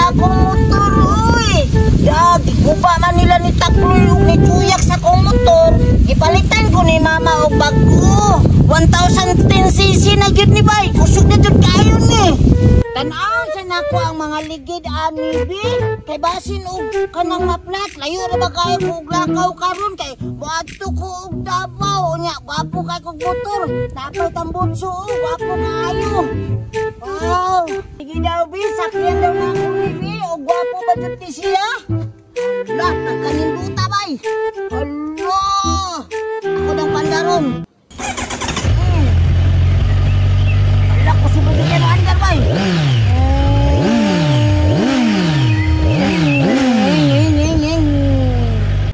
na akong motor, uy. Ya, giguba man nila ni Takloy ug ni Chuyak sa akong motor. Gipalitan ko ni mama og bag-o. 1010cc na gyud ni bay. Kusog na jud kayo ni. Tan-aw sa nako ang mga ligid ani bi. Kay basin og kanang maplat, layo ra ba kayo ko og lakaw karon kay moadto ko og Davao nya, gwapo kay kog motor. Napay tambutso, oh, gwapo kaayo. Wow! Sige daw bi, sakyan daw na ako ni bi. O gwapo ba jud ni siya? Hala, nagkaninduta bay. Hala! Ako nang pandaron. Hala, kusog na kayo andar bay.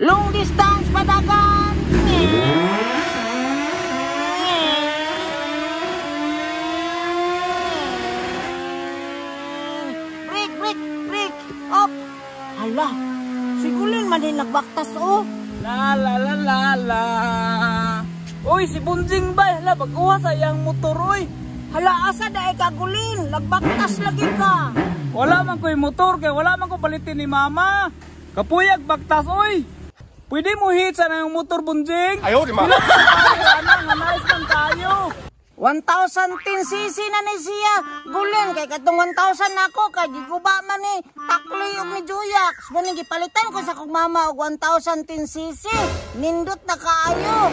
Long distance padagan. Break, break, break. Up. Hala, sigulin man din nagbaktas oh. La la la la la. Uy, si Bunjing bay, hala pagkuha sa iyang motor oy. Hala, asa dae ka gulin, nagbaktas lagi ka. Wala man ko'y motor kay wala man ko palitin ni mama. Kapuyag baktas oy. Pwede mo hit sa nang motor Bunjing? Ayaw di ma. Ana nga nice man kayo. 1010cc na ni siya. Gulin kay katong 1000 nako kay giguba man ni Takloy ug ni Juyak. Mo gipalitan ko sa kong mama og 1010cc. Nindot na kaayo.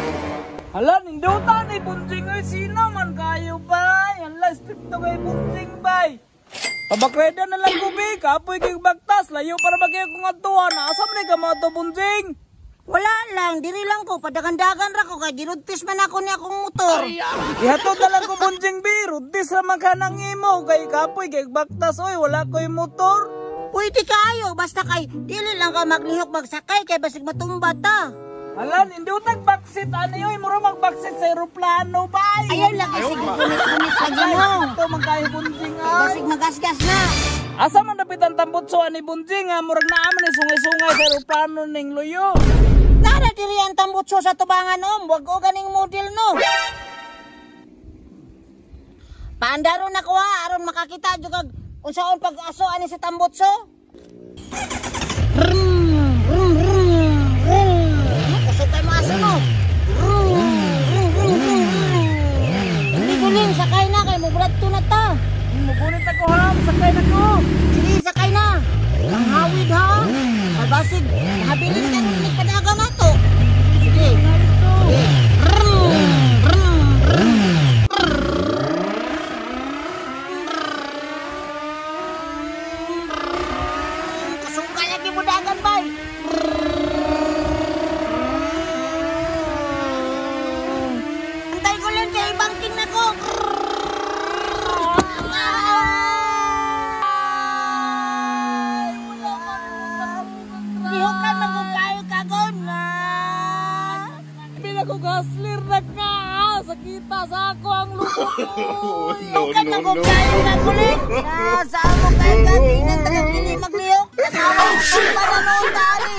Hala, ninduta ni Bunjing oy, sino man kayo bay? Hala, stricto kay Bunjing bay. Pabakreda na lang ko bi, kapoy kay baktas, layo para ba kayo kung adtuan, asa man ka mo ato Bunjing? Wala lang, diri lang ko, padagandagan ra ko kay girudtis man ako ni akong motor. Ihatod na lang ko Bunjing bi, rudtis ra man ka nang imo kay kapoy kay baktas oy, wala koy motor. Pwede kayo, basta kay dili lang ka maglihok magsakay kay basig matumba ta. Hala, nindutag backseat ani oy, mura mag backseat sa eroplano bay. Ayaw lang kasi gunit-gunit lagi mo. Ito man kayo Bunjing ay. Basig magasgas na. Asa man dapit ang tambutso ani Bunjing ha, murag naa man ni sungay-sungay sa eroplano ning luyo. Nara diri ang tambutso sa tubangan om, wag o ganing model no. Paandaro na ko ha, aron makakita jud kag unsaon pag-aso ani sa tambutso. Rum rum rum rum. Kusog kay mo aso no. Rum rum rum rum. Hindi gulin, sakay na kay mubradto na ta. Mugunit ako ha, sakay na ko. Sige, sakay na. Ang hawid ha. Basig, habilin ka rin padagan na to. Sige. Sige. Rum rum rum. Kusog ka lagi mo dagan bay. Antay ko lang kay banking na ko. Lihokan magugkayo kagon. Bila ko gaslir na ka, sakita sa ako ang lubot. No, Lihokan no, no. magugkayo kagulit. Sa amo kayo ka, di nang tagang dili maglihok. Tawag ko pa na noon tali.